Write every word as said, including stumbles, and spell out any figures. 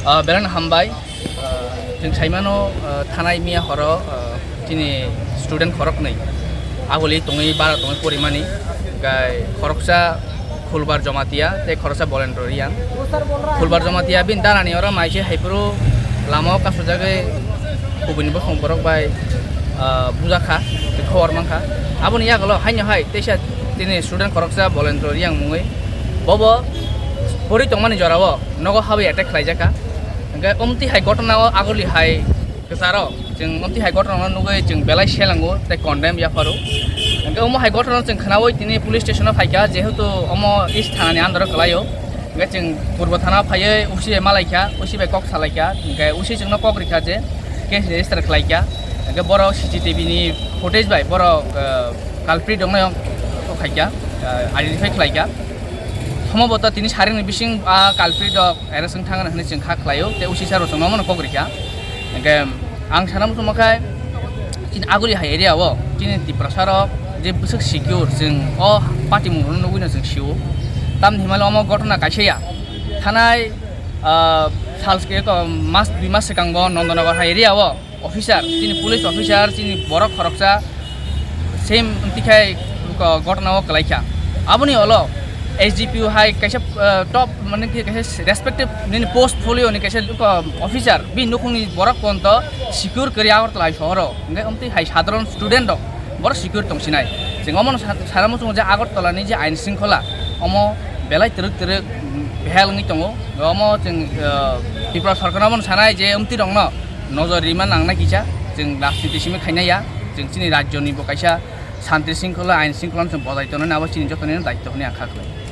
Ah, belai no hambai. Ah, chwng saimano, ah, thanai miya horo, ah, chini student khoroknwi aguli tongwi bara tongwi porimani. Gai khoroksa Khulbar Jomatia tei khoroksa Bolendro Riyang. Khulbar Jomatia bini darani oro maise haipuru lama o kasujagwi kubuni bosong borok bai, ah, bujakha, khobor mankha. Aboni yagulo haino hai teisa tini student khoroksa Bolendro Riyang mungwi bobo pori tongmani jorao nogo habwi attack khlaijakha. Hwnkhe omtwi hai gotona o aguli hai kwcharo chwng omtwi hai gotona no nugwi chwng belai selango tei condemn yapharo. Hwnkhe omo hai gotona chwng khnaui tini police station o phaikha, jehetu omo East thana ni under o kwlaio. Hwnkhe chwng Purbo thana phaiwi O C bai malaikha, O C bai kok salaikha, hwnkhe O C chwngno kok rikha je case register khlaikha. Hwnkhe borok C C T V ni footage bai borok, ah, culprit rokno kok khaikha, ah, identify khlaikha. Sombhoboto tini saringni bising a culprit rok arrest wng thang hwnwi chwng kha khlaio, tei O C sir bo chwngno omono kok rikha. Hwnkhe ang sana muchungma khe chini aguli hai area o chini Tiprasa rok je bwswk secure, chwng o patimung rokno nugwino chwng sio. Tamni himale omo gotona kaisa ya. Thanai, ah, sal se ko mas dui mas swkango Nondanagar hai area o officer, chini police officer, chini borok khoroksa same wngti khai ko gotona o kwlaikha. Aboni ulo S D P O hai kaisa, ah, top mane ki kaisa respective nini portfolio ni kaisa ko officer, bini nukhungni borok ponto secure kwrwi Agartala hai sohoro. Hwnkhe omtwi hai sadharon student rok borok secure tongsinai. Chwng omono sa-, sana muchungo je Agartala ni je ain shringkhola omo belai twrwk twrwk, mm, behal wngwi tongo. Omo chwng, ah, Tripura sorkarno omono sanai je omtwi rokno nojor rima nangna kisa, chwng rajniti simi khaina ya, chwng chini rajyoni bo kaisa shanti shringkhola, ain shringkhola chwng bojai tongnani abo chini jotonino daityo hwnwi ang kha khlai.